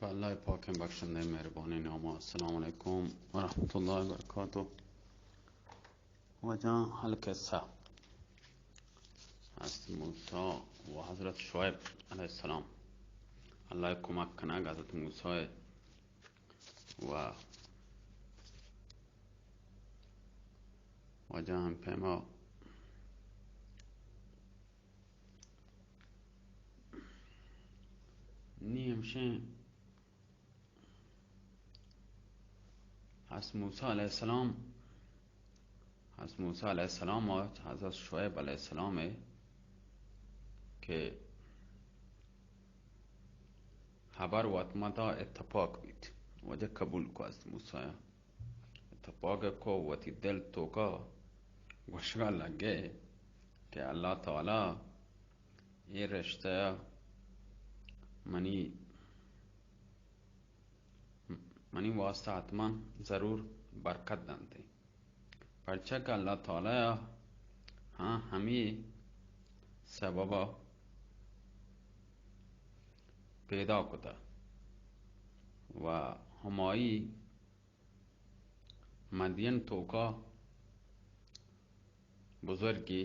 اللہ پاکیں بخشندہ مہربانیں نام ءَ۔ السلام علیکم ورحمۃ اللہ وبرکاتہ۔ واجہ، القصہ، حضرت موسیٰ و حضرت شعیب علیہ السلام۔ اللہ کمک کنگ حضرت موسیٰ و واجہ ہم پیما نی ہمشیں حضرت موسیٰ علیہ السلام، حضرت موسیٰ علیہ السلام و حضرت شعیب علیہ السلام ءَ کہ ہبر وت متا اتفاق بیت، واجہ قبول کو حضرت موسیٰ ءَ۔ اتفاق کو وتی دل توکا گوشگا لگے کہ اللہ تعالی اے رشتہ منی، منی واسطہ حتماً ضرور برکت دنت، پرچا کہ اللہ تعالی ہاں ہمے سبب پیدا کتا و ہمائی مدین توکا بزرگی،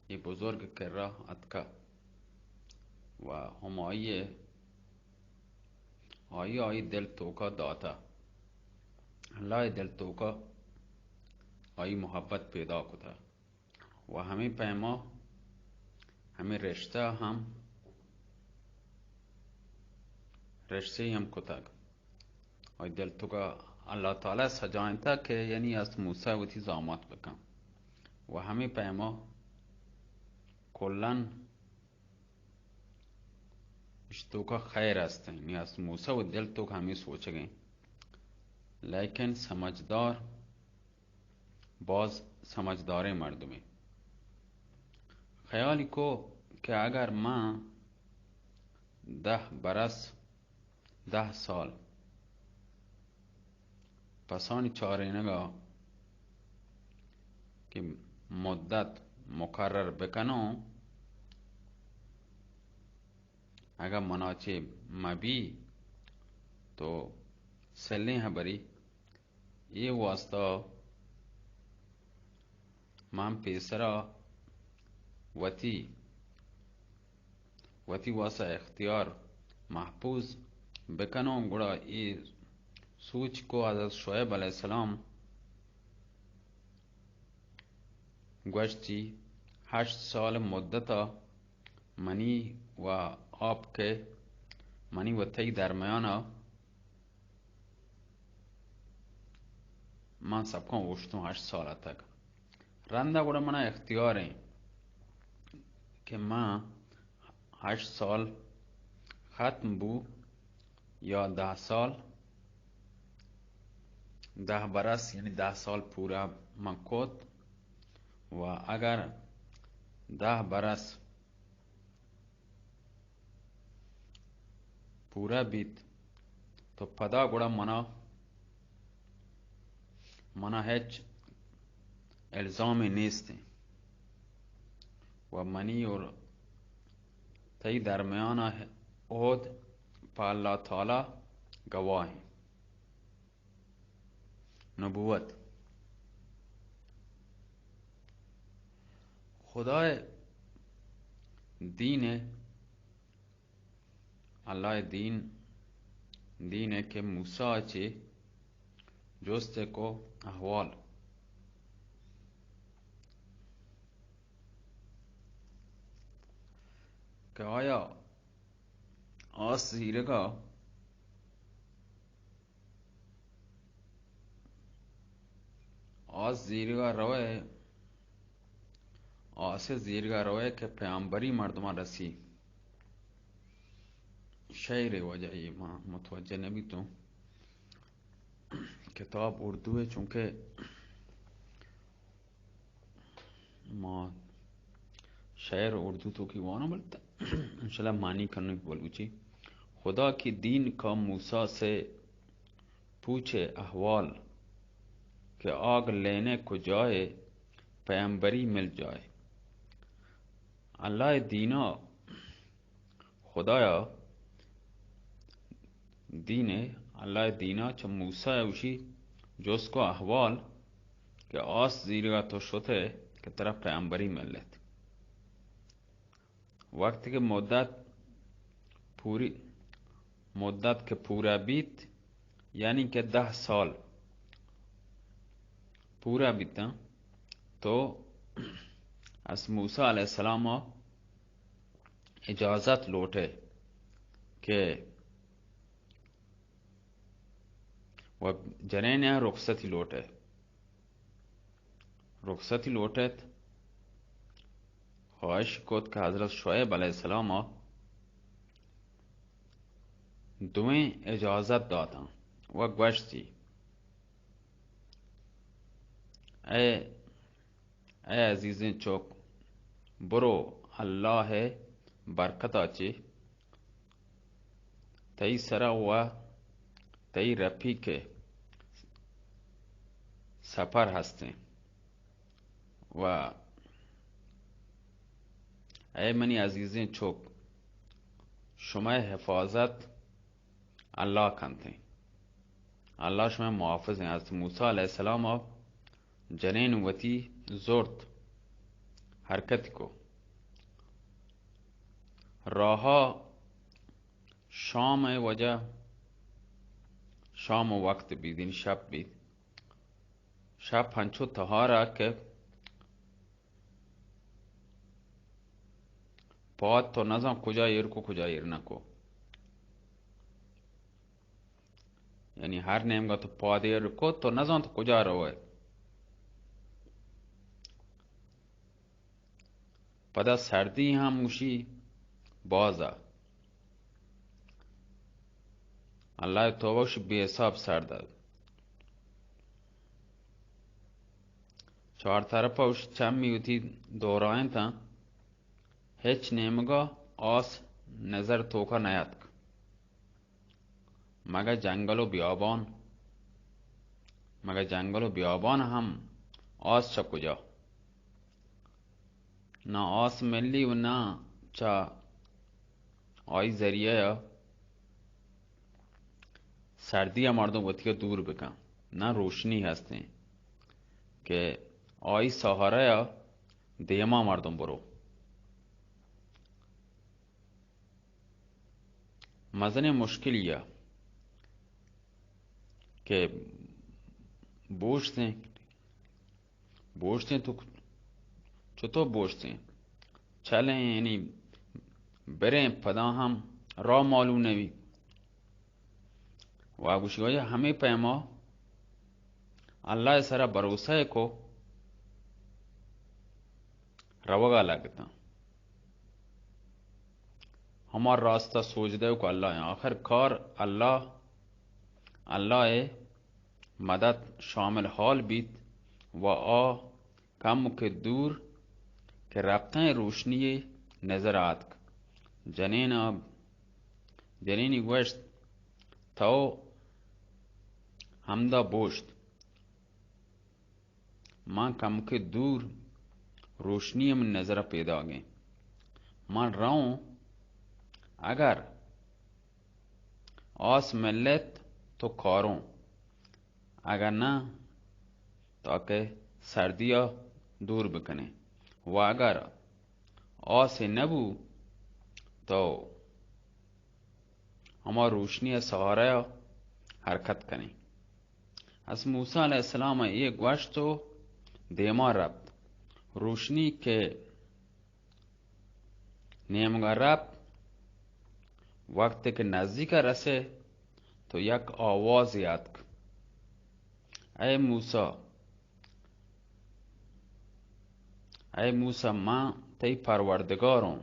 اے بزرگ کرا اتکا و ہمائی، آئی، آئی دل توکا داتا، اللہ دل توکا آئی محبت پیدا کتا۔ و ہمے پیما ہمے رشتہ ہم، رشتے ہم کتگ۔ آئی دل توکا اللہ تعالی سجائینتا کہ یعنی حضرت موسیٰ وتی زامات بکن۔ و ہمے پیما کلاً اش توکا خیر است، یعنی حضرت موسیٰ و دل توکا ہمے سوچگیں۔ لیکن سمجھدار باز سمجھداریں مردمے خیالی کو کہ اگر من دہ برس، دہ سال پسانی چارینگا کہ مدت مقرر بکنوں، اگاں منا چے مبی تو سلیں ہبری۔ اے واسطہ من پیسرا وتی، وتی واسطہ اختیار محفوظ بکنوں، گڑا اے سوچ کو حضرت شعیب علیہ السلام گوشتی، ہشت سال مدتا منی و آپ کے، منی و تئی درمیانا من سبکاں اوشتوں ہشت سال اتگ۔ رندا گڑا منا اختیار ایں کہ من ہشت سال ختم بو یا دہ سال، دہ برس، یعنی دہ سال پورا من کت و اگر دہ برس پورا بیت، تو پدا گڑا منا، منا ہچ الزامے نیست و منی اور تئی درمیان عہد پہ اللہ تعالی گواہ ایں۔ نبوت۔ خدائے دین ء، اللہ ء دین، دین ء کہ موسیٰ ء چہ جست ء کو احوال کہ آیا آس زیرگا آس زیرگا روئے، آس زیرگا روئے کہ پیامبری مردمان رسی۔ شعر واجہ یہ ما متوجہ نبی تو کتاب اردو ہے، چونکہ ما شعر اردو تو کی وانو بلتا انشاءاللہ معنی کنو بلوچی۔ خدا کی دین کا موسیٰ سے پوچھے احوال کہ آگ لینے کو جائے پیمبری مل جائے۔ اللہ دینا خدایا دین ءَ، اللہ ءِ دین ءَ چہ موسی ءَ اوشی جست کو احوال کہ آس زیرگا تو شتے کہ ترا پیامبری ملت۔ وقت کہ مدت پوری، مدت کہ پورا بیت، یعنی کہ دہ سال پورا بیتاں، تو از موسی علیہ السلام ءَ اجازت لوٹے کہ و جنین ءَ رخصتی لوٹے، رخصتی لوٹت، خواہش کت کہ حضرت شعیب علیہ السلام ءَ دوئیں اجازت داتاں و گوشتی، اے، اے عزیزیں چک، برو، اللہ ءِ برکت ءَ چہ تئی سرا و تئی رفیق ءِ سفر ہستیں و اے منی عزیزیں چک، شمئے حفاظت اللہ کنتیں۔ اللہ شمئے محافظیں۔ حضرت موسی علیہ السلام ءَ جنین وتی زرت، حرکت کو۔ راہا شام ءِ وجہ، شام ءِ وقت بیت، یعنی شپ بیت۔ شپ ہنچو تہار ءَ کہ پاد تو نزان کجا ایر کو، کجا ایر نہ کو۔ یعنی ہر نیمگا تو پاد ایر کو، تو نزان تو کجا روئے۔ پدا سردی ہم گوشی باز ءَ۔ اللہ ءِ توبہ، گوشی بے حساب سرد ءَ۔ چار طرف ءَ گوشی چمی وتی دورائینتاں، ہچ نیمگا آس نظر توکا نیاتک۔ مگہ جنگل و بیابان، مگہ جنگل و بیابان ہم آس چہ کجا؟ نہ آس ملی و نہ چہ آئی ذریعہ ءَ سردی ءَ مردم وتی ءَ دور بکن، نہ روشنی ہستیں کہ آئی سہارہ ءَ دیما مردم برو۔ مزنیں مشکلی ءَ کہ بوشتیں، بوشتیں تو چطور بوشتیں؟ چلیں، یعنی بریں، پدا ہم راہ معلوم نبی۔ و گوشی، واجہ ہمے پیما اللہ ءِ سرا بھروسہ کو روگا لگتاں۔ ہما راستہ سوج دے کو اللہ ءَ۔ آخر کار اللہ، اللہ ءِ مدد شامل حال بیت و آ کمکے دور کہ رپتیں روشنی نظر آتک۔ جنین ءَ، جنینی گوشت، تو ہمدا بوشت۔ من کمکے دور روشنی من نظر پیداگیں۔ من رؤں، اگر آس ملت تو کاروں، اگر نہ تاکہ سردی ءَ دور بکنیں، و اگر آسے نبو تو ہما روشنی ءِ سہارہ ءَ حرکت کنیں۔ از موسی علیہ السلام ءَ اے گوشت و دیما رپت۔ روشنی کہ نیمگا رپت، وقتے کہ نزدیکا رسے تو یک آوازے آتک، اے موسی، اے موسی، من تئی پروردگاروں،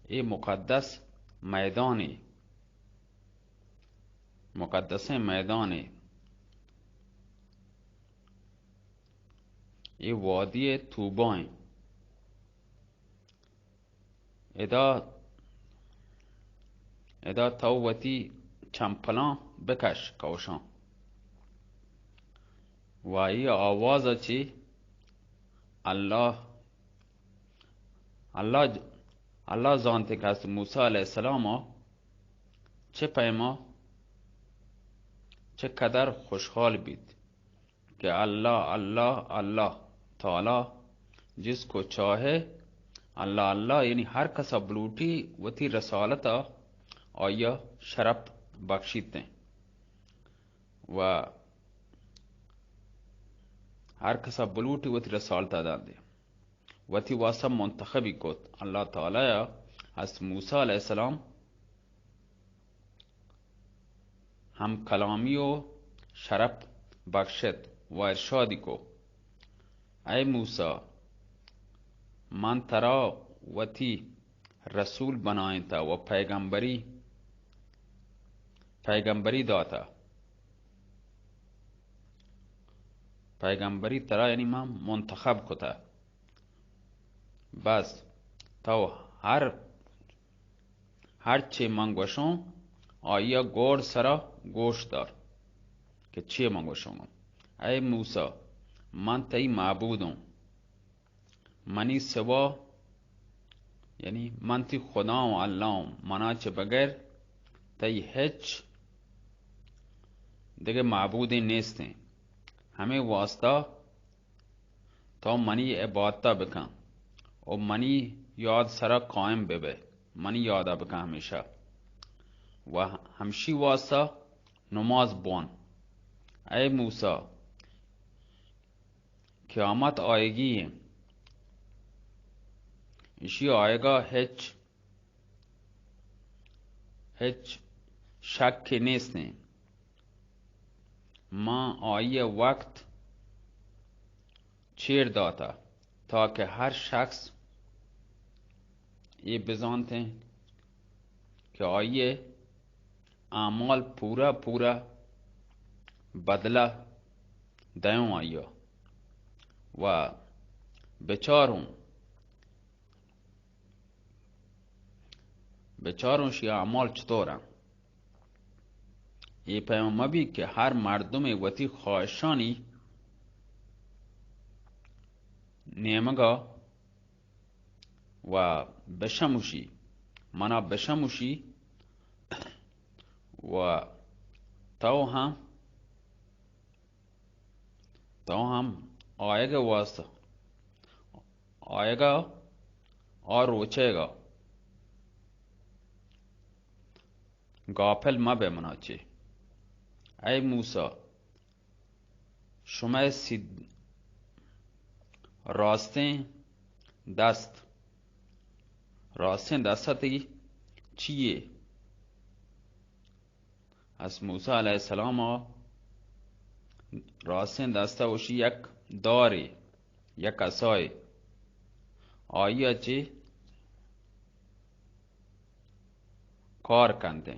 اے مقدس میدانے، مقدسیں میدانے، اے وادی طوبا ایں۔ ادا، ادا تو وتی چمپلاں بکش کئوشاں۔ و آئی آواز ءَ چہ اللہ، اللہ، اللہ زانت کہ حضرت موسی علیہ السلام ءَ چہ پیما چہ قدر خوشحال بیت کہ اللہ، اللہ، اللہ تعالی جس کو چاہے، اللہ، اللہ، یعنی ہر کسا بلوٹی وتی رسالتا آیا شرپ بخشیت و ہر کسا بلوٹی وتی رسالتا داندے۔ وتی واسطہ منتخبی کت۔ اللہ تعالی ء حضرت موسی علیہ السلام ہم کلامی و شرپ بخشت و ارشادی کو، اے موسی، من ترا وتی رسول بنائینتا و پیغمبری، پیغمبری داتا۔ پیغمبری ترا یعنی من منتخب کتا۔ بس تو ہر، ہر چے من گوشوں، آیا گور سرا گوش دار کہ چے من گوشوں۔ اے موسی، من تئی معبودوں، منی سوا، یعنی من تئی خدا و اللہ اوں، منا چہ بغیر تئی ہچ دگہ معبودے نیستیں۔ ہمے واسطہ تو منی عبادتا بکن و منی یاد سرا قائم ببئے، منی یادا بکن ہمیشہ۔ و ہمشی واسطہ نماز بوان۔ اے موسی، قیامت آیگی ایں۔ ایشی آیگا ہچ، ہچ شکے نیستیں۔ ما آئی وقت چیر داتا تاکہ ہر شخص اے بزانتیں کہ آئی اعمال پورا پورا بدلہ دیوں آئی و بچاروں، بچاروں شی اعمال چطور ہیں۔ اے پیما مبی کہ ہر مردمے وتی خواہشانی نیمگا و بشموشی، منا بشموشی و تو ہم، تو ہم آیگ واسطہ، آیگا آ روچیگا غافل مبے منا چے۔ اے موسی، شمئے سید، راستیں دست، راستیں دست تئی چیے؟ از موسی علیہ السلام راستیں دست وشی یک دارے، یک عصائے، آئی چی کار کنتے،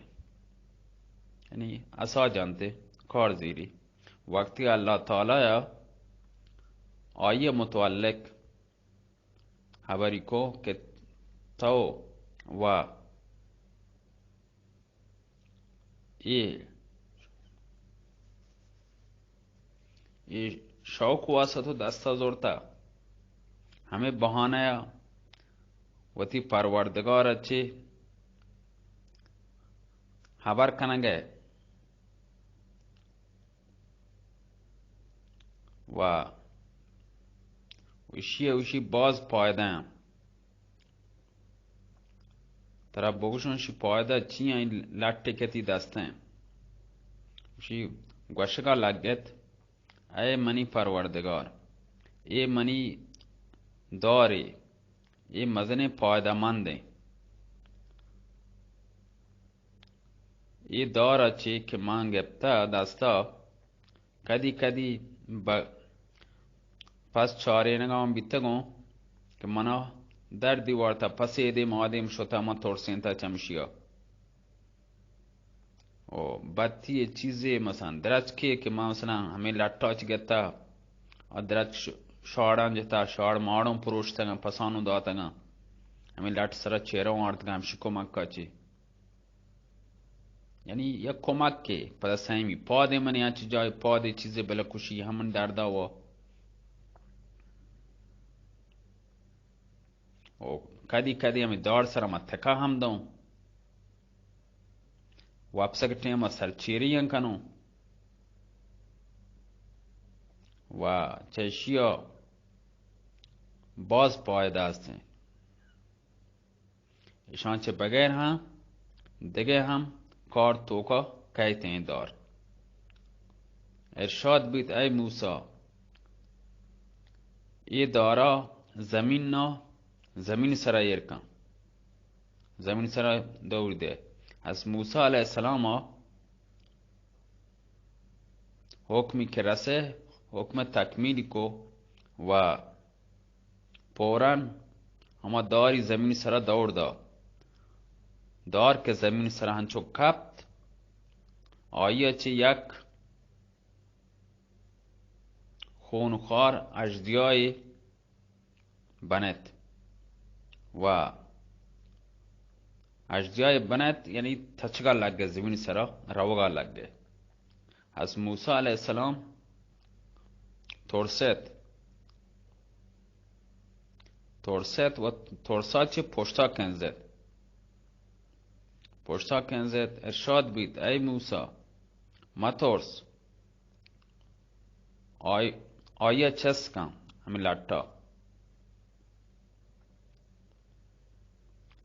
یعنی عصا جانتے کار زیری۔ وقتی اللہ تعالی آئی متعلق خبری کو کہ تو و اے، اے شوق واسطہ تو دستا زورتا، ہمیں بہانہ وتی پروردگار چے خبر کنگے و اشی، اشی باز پائدہ ہیں۔ ترا بگوشن شی پائدہ چی ہیں؟ لٹے کتی دستیں۔ شی گوشگا لگت، اے منی پروردگار، اے منی دارے، اے مزنیں پائدہ مندیں۔ اے دار ء چے کہ من گپتہ دستا، کدی کدی ب-، پس چارینگا ہم بیتگوں کہ منا دردی وارتا، پس اے دیم آ دیم شتا، من ترسینتا چمشیا۔ او بتی چیزے مثلاً درچکے کہ من مثلاً ہمیں لٹا چ گتا، آ درچک ش-، شاڑاں جتا، شاڑ ماڑوں پروشتگاں، پسانوں داتگاں، ہمیں لٹ سرا چیروں آرتگاں، ہمشی کمکا چے۔ یعنی یک کمکے، پدا سیمی پادے منی انچ جای پادے چیزے بلکشی ہمن دردا و، و کدی کدی ہمیں دار سرا ما تکا ہم دوں۔ واپسگ ٹیم سر چیری ہم کنوں۔ و چہ ایشی ءَ باز پائدہ است انت۔ ایشاں چہ بغیر ہم دگہ ہم کار توکا کئیت ایں دار۔ ارشاد بیت: اے موسی، اے دارا زمین نا، زمین سرا ایر کن، زمین سرا دور دے۔ از موسی علیہ السلام ءَ حکمی کہ رسے، حکم تکمیل کو و فوراً ہما داری زمین سرا دور دا۔ دار کہ زمین سرا ہنچو کپت، آئی ءَ چہ یک خونخوار اژدیائے بنت و اژدیائے بنت، یعنی تچگا لگے، زمین سرا روگا لگے۔ از موسی علیہ السلام ترست، ترست و ترسا چہ پشتا کنزت، پشتا کنزت۔ ارشاد بیت: اے موسی، مترس، آئی، آئی ءَ چست کن، ہمیں لٹا۔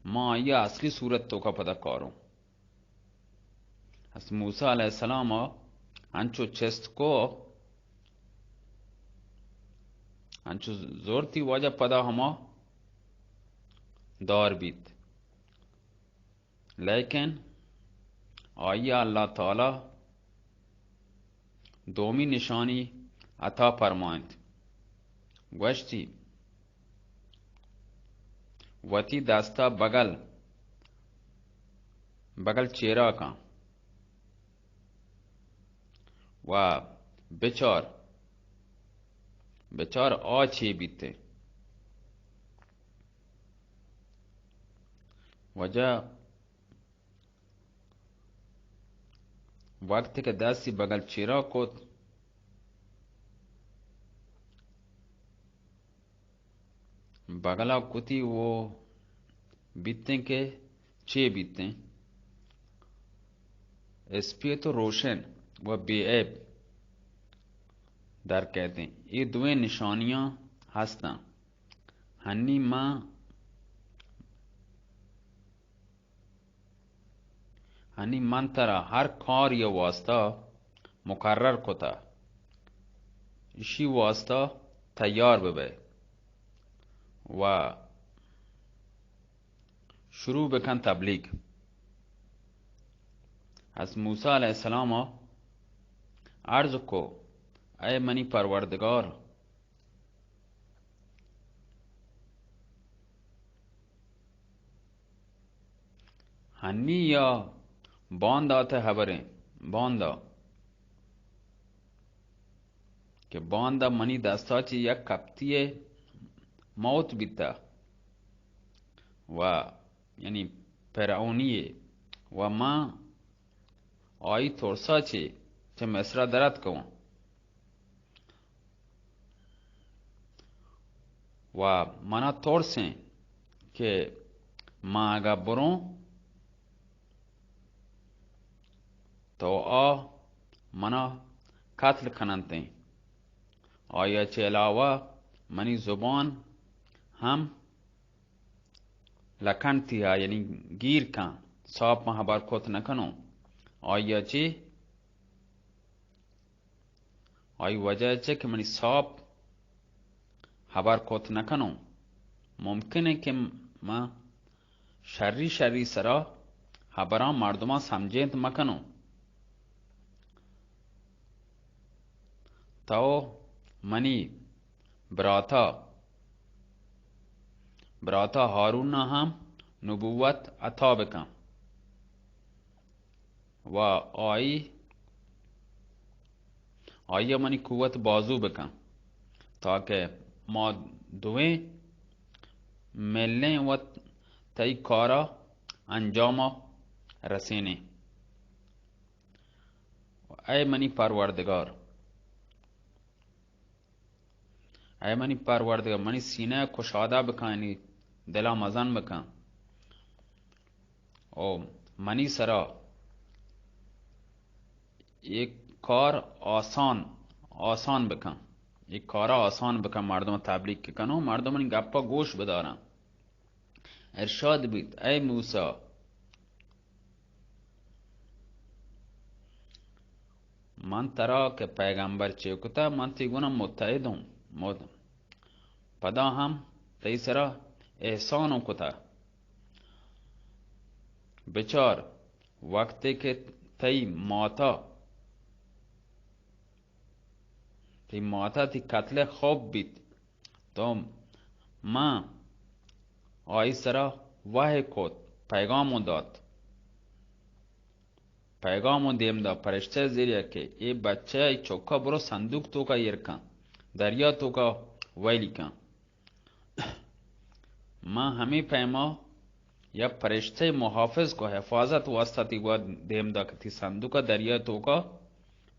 ما آئی ءَ اصلی صورت توکا پدا کاروں۔ از موسی علیہ السلام ءَ انچو چست کو، انچو زورتی واجہ پدا ہما دار بیت۔ لیکن آئی ءَ اللہ تعالی دومی نشانی عطا فرمائنت۔ گوشتی، وتی دستا بگل، بگل چیرا کن و بچار، بچار آ چے بیتے۔ واجہ وقتی کہ دستی بگل چیرا کت، بگلا کتی و بیتیں کہ چے بیتیں، اسپیت و روشن و بے عیب در کیتیں۔ اے دوئیں نشانیاں ہستاں۔ ہنی من ہنی من ترا ہر کاری واسطہ مقرر کتا، اشی واسطہ تیار ببئے و شروع بکن تبلیغ۔ از موسی علیہ السلام عرض کو، اے منی پروردگار، ہنی یا باندا تہ ہبریں، باندا کہ باندا منی دستا چہ یک کپتی موت بیتا و یعنی فرعونی و من آئی ترسا چہ چہ مصرا دراتکوں۔ و منا ترسیں کہ من اگاں بروں تو آ منا قتل کننتیں۔ آیا چہ علاوہ منی زبان ہم لکنتی ہا، یعنی گیر کن، صاف من ہبر کت نکنوں۔ آیا چہ آئی وجہ چہ کہ منی صاحب ہبر کت نکنوں، ممکن ہے کہ من شری شری سرا ہبراں مردماں سمجھینت مکنوں۔ تو منی براتا، براتا ہارون ہم نبوت عطا بکن۔ و آئی، آئی ءَ منی قوت بازو بکن، تاکہ ما دوئیں ملیں و تئی کارا انجام رسینیں۔ اے منی پروردگار، اے منی پروردگار، منی سینہ ءَ کشادہ بکن، یعنی دل ءَ مزن بکن۔ او منی سرا اے کار آسان، آسان بکن۔ اے کارا آسان بکن، مردم تبلیغ کہ کنو، مردمانی گپا گوش بدارن۔ ارشاد بیت، اے موسی، من ترا کہ پیغمبر چے کتا، من تئی گونا متحد ہوں، مد-، پدا ہم تئی سرا احسان کتا۔ بچار، وقتے کہ تئی ماتا، تئی ماتا تئی قتل خوب بیت، تو من آئی سرا وحی کت، پیغام دات۔ پیغام دیم دا پرشتہ ذریعہ کہ اے بچہ، اے چوکا برو صندوق توکا ایر کن، دریا توکا ویلی کن۔ من ہمے پیما یا پرشتہ محافظ کو، حفاظت واسطہ تئی گوا دیم دا کہ تئی صندوق دریا توکا،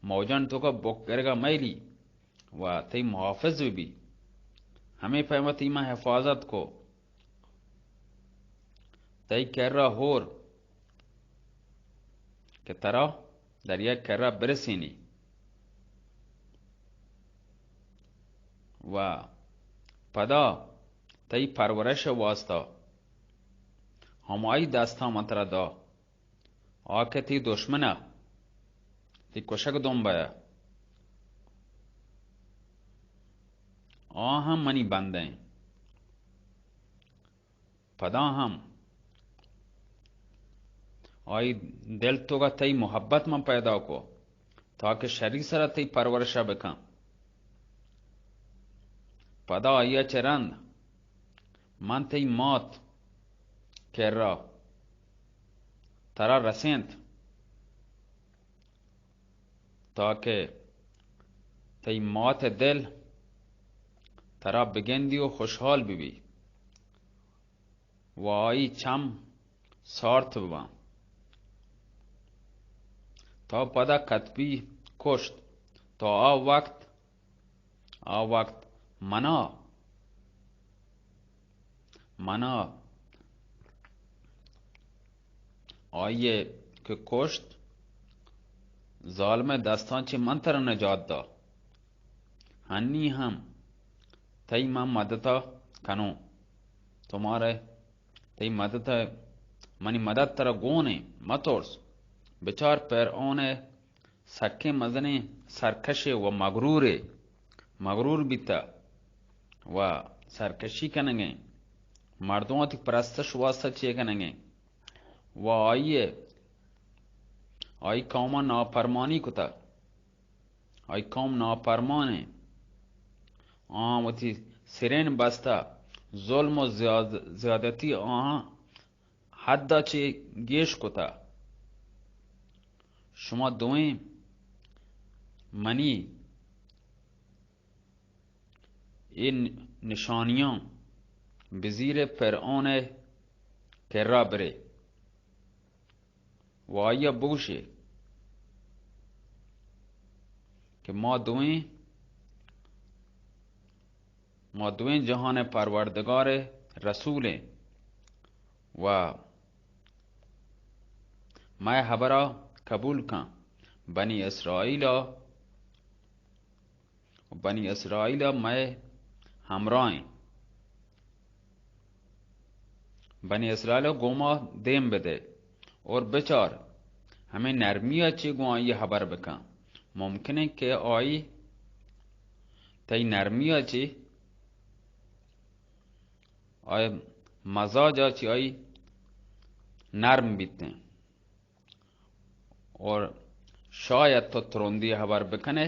موجان توکا بک گرگا میلی و تئی محافظ بی۔ ہمے پیما تئی من حفاظت کو۔ تئی کرا ہور کہ ترا دریا کرا برسینی و پدا تئی پرورش واسطہ ہمائی دستاں من ترا دا، آ کہ تئی دشمن ء، تئی کشگ دمبہ ء، آ ہم منی بندہ انت۔ پدا ہم آئی دل توکا تئی محبت من پیدا کو، تاکہ شری سرا تئی پرورشا بکن۔ پدا آئیا چہ رند من تئی مات کرا ترا رسینت، تاکہ تئی مات دل ترا بگندی و خوشحال ببی و آئی چم سارت بباں۔ تا پدا کتبی کشت، تا آ وقت، آ وقت منا، منا آئی ء کہ کشت، ظالم ء دستاں چہ من ترا نجات دا۔ ہنی ہم تئی من مدتا کنوں۔ تو مارے تئی مدت ء، منی مدت ترا گون انت، مترس۔ بچار، فرعون ء سکیں مزنیں سرکشے و مغرورے، مغرور بیتہ و سرکشی کنگیں، مردم وتی پرستش واسطہ چے کنگیں و آئی ء، آئی قوم ء نافرمانی کتہ۔ آئی قوم نافرمان انت۔ آہاں وتی سرین بستہ، ظلم و زیاد-، زیادتی آہاں حد ء چہ گیش کتہ۔ شما دوئیں منی اے نشانیاں بزیر فرعون ء کرا برے۔ و آئی ء بگوشے کہ ما دوئیں، ما دوئیں جہان ء پروردگار ء رسول ایں و مئے ہبرا قبول کن۔ بنی اسرائیل ء، بنی اسرائیل ء مئے ہمراہیں۔ بنی اسرائیل ء گوما دیم بدے اور بچار، ہمے نرمی ء چہ گوں آئی ء ہبر بکن۔ ممکن انت کہ آئی تئی نرمی ء چہ، آئی مزاج ء چہ آئی نرم بیتیں۔ اور شاید تو ترندی ہبر بکنے،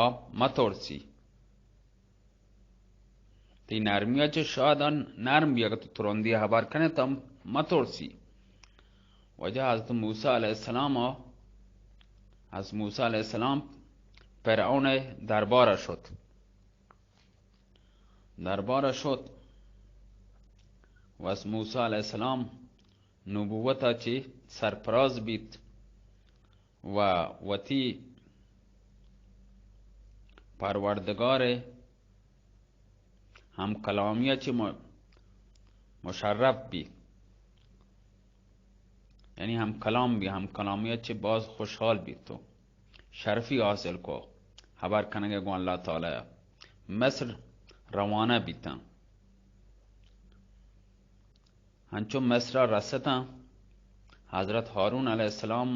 آ مترسی۔ تئی نرمی ء چہ شاید آ نرم بی، اگر تو ترندی ہبر کنے تو مترسی۔ واجہ حضرت موسی علیہ السلام ء، حضرت موسی علیہ السلام فرعون ء دربار ء شت۔ دربار ء شت و از موسی علیہ السلام نبوت ء چہ سرپراز بیت و وتی پروردگار ء ہم کلامی ء چہ م-، مشرف بیت۔ یعنی ہم کلام بی، ہم کلامی ء چہ باز خوشحال بیت و شرفی حاصل کو۔ ہبر کنگ ءَ گوں اللہ تعالی ءَ مصر روانہ بیتاں۔ انچو مصر ءَ رستاں، حضرت ہارون علیہ السلام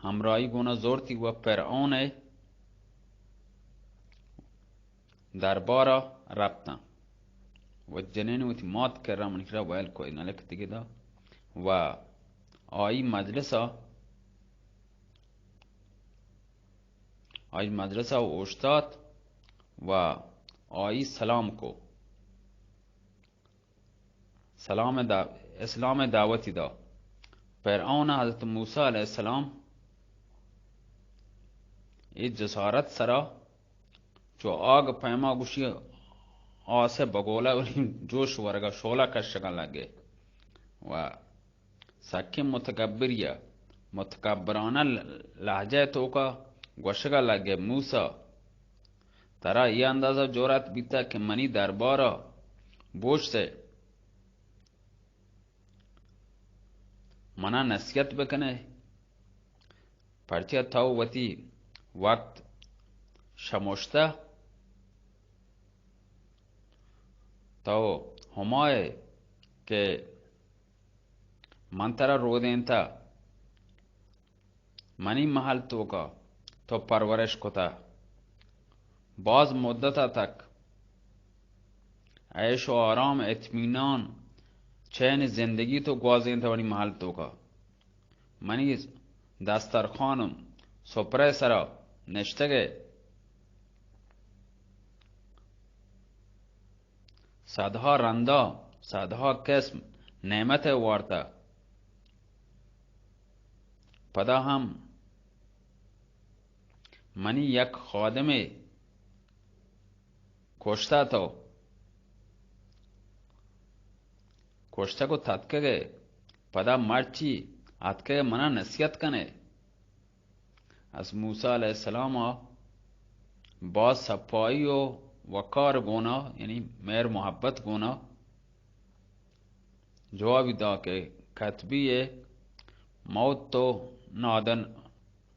ہمراہی گونا زورتی و فرعون ءِ دربار ءَ رپتاں و جنین وتی مات کرا منی کرا ویل کو نلک دگہ دا و آئی مجلس ءَ، آئی مجلس ءَ اوشتات و آئی سلام کو۔ سلام دا-، اسلام دعوتی دا۔ فرعون حضرت موسی علیہ السلام اے جسارت سرا چو آگ پیما گوشی آسے بگولہ ولی جوش ورگا شولہ کشگا لگے و سکیں متکبری ءَ متکبرانہ لہجہ ءِ توکا گوشگا لگے، موسی، ترا اے اندازہ جرأت بیتہ کہ منی دربار ءَ بوشتے، منا نصیحت بکنے، پرچہ تو وتی وقت شموشتہ، تو ہمائے کہ من ترا رودینتہ، منی محل توکا تو پرورش کتہ، باز مدتا تک عیش و آرام، اطمینان، چین زندگی تو گوازینتہ منی محل توکا۔ منی دسترخوان و سپرہ سرا نشتگے۔ صدہا رندا، صدہا قسم نعمت وارتہ۔ پدا ہم منی یک خادمے کشتہ تو۔ کشتگ و تتکگے۔ پدا مرچی اتکگے منا نصیحت کنے۔ از موسی علیہ السلام ءَ باز صفائی و وقار گونا، یعنی مہر محبت گونا جوابی دا کہ کتبی ءِ موت تو نادن-،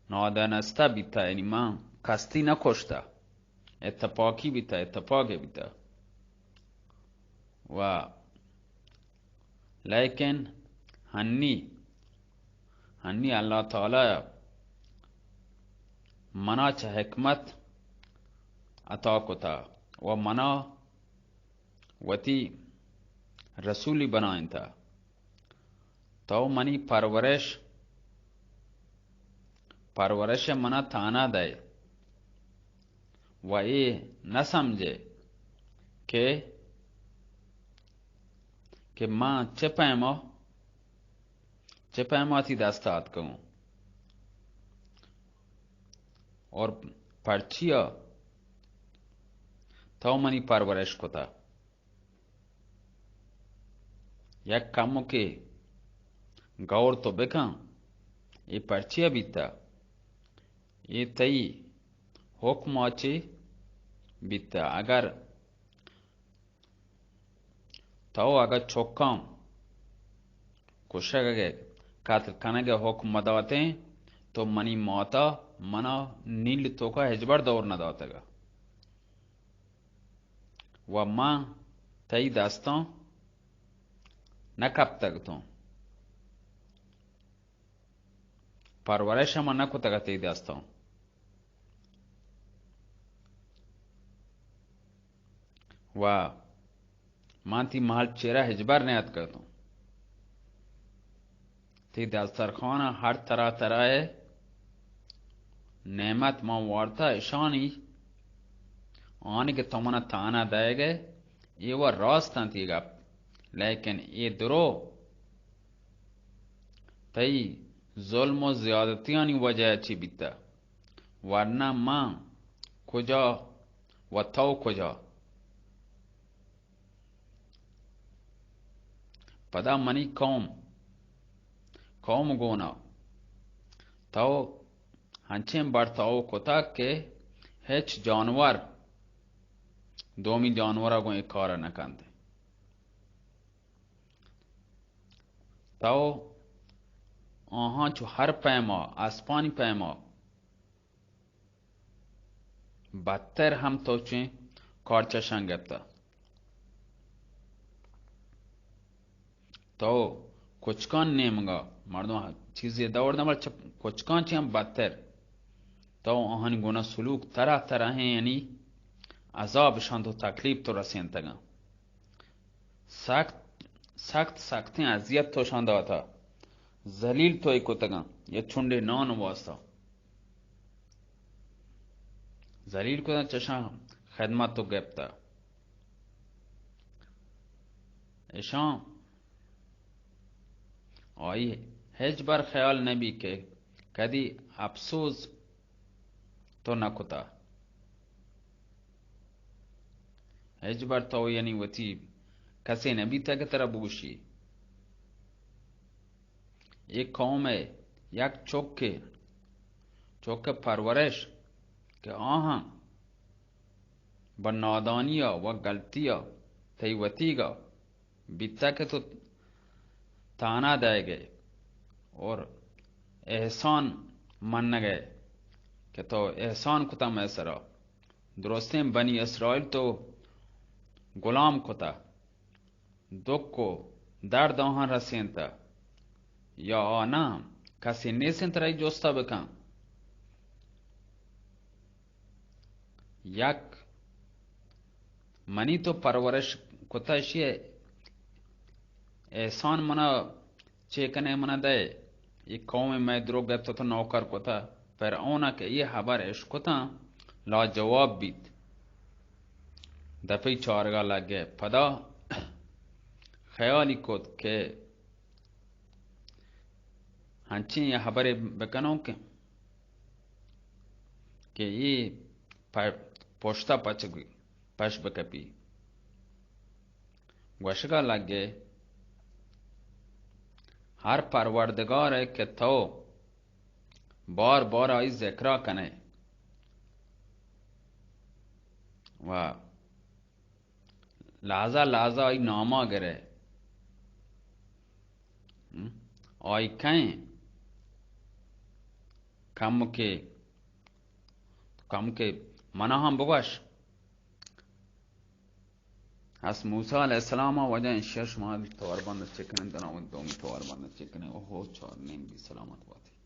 نادانستہ بیتا، یعنی من کستی نہ کشتا، اتفاقی بیتا، اتفاق بیتا۔ و لیکن ہنی، ہنی اللہ تعالی منا چہ حکمت عطا کتا و منا وتی رسولی بنائینتا۔ تو منی پرورش، پرورش منا تانا دئے و اے نہ سمجھے کہ، کہ من چہ پیما، چہ پیما تی دست آتکگوں اور پرچیا تو منی پرورش کتا۔ یک کمکے گور تو بکن، اے پرچیا بیتا؟ اے تئی حکم ءَ چے بیتا؟ اگر تو اگاں چکاں کشگ ءِ قتل کنگ ءِ حکم مہ داتیں تو منی ماتا منا نیل توکا ہچبر دور نہ داتگ ءَ۔ و من تئی دستاں نہ کپتگ اتوں، پرورش ہم نہ کتگ ات تئی دستاں۔ و من تئی محل چیرا ہچبر نیاتکگ اتوں۔ تئی دسترخوان ءَ ہر طرح طرح ءِ نعمت من وارتہ، اشانی آنی کہ تو منا تانا دئیگ ئے، اے و راست انت اے گپ، لیکن اے درو تئی ظلم و زیادتیانی وجہ ءَ چی بیتہ، ورنہ من کجا و تو کجا؟ پدا منی قوم، قوم گونا تو ہنچیں برتاؤ کتگ کہ ہچ جانور دومی جانور ءَ گوں اے کار ءَ نہ کنت۔ تو آہاں چو ہر پیما، اسپانی پیما، بدتر ہم تو چیں کار چشاں گپتہ۔ تو کچکان نیمگا، مردم چیزے دور دمر چہ کچکان چی ہم بدتر۔ تو آہانی گناہ سلوک طرح طرحیں، یعنی عذاب شان تو تکلیف تو رسینتگاں۔ سخت، سخت، سختیں اذیت تو شان داتا، ذلیل تو ای کتگاں، یا چنڈے نان واسطہ ذلیل کتگاں، چشاں خدمت تو گپتا۔ اشاں آئی ہچ بر خیال نبی کہ کدی افسوس تو نہ کتا۔ ہچ بر تو یعنی وتی کسے نبی تک ترا بگوشی۔ ایک قوم ہے، یک چوکے، چوک پرورش کہ آہاں بہ نادانی ء و غلطی ء تئی وتیگ ء بیتگ کہ تو تانا دئیگ ئے اور احسان منگ ئے کہ تو احسان کتا مئے سرا۔ درستیں بنی اسرائیل تو غلام کتا، دک و درد آہاں رسینتا، یا آ نہ کسی نیست انت ترا اے جستا بکن۔ یک منی تو پرورش کتہ، اشی احسان منا چے کنے، منا دئے۔ اے قوم مئے درو گپت تو نوکر کتہ۔ فرعون کہ اے حبر اشکتاں لاجواب بیت، دپی چارگا لگے۔ پدا خیالی کت کہ ہنچیں یہ حبرے بکنوں کہ کہ اے پ-، پشتا پچ، پش بکپی۔ گوشگا لگے، ہر پروردگار ہے کہ تو بار بار آئی ذکرا کنے و لحظہ لحظہ آئی ناما گرے۔ ہم؟ آئی کئیں؟ کم کہ، کم کہ منا ہم بگوش۔ اس موسیٰ علیہ السلام ء وجہ انشاء شما توار بند چکنن، دنا و دومی توار بند چکنن۔ اوہو، چار نیم بی، سلامت باتی۔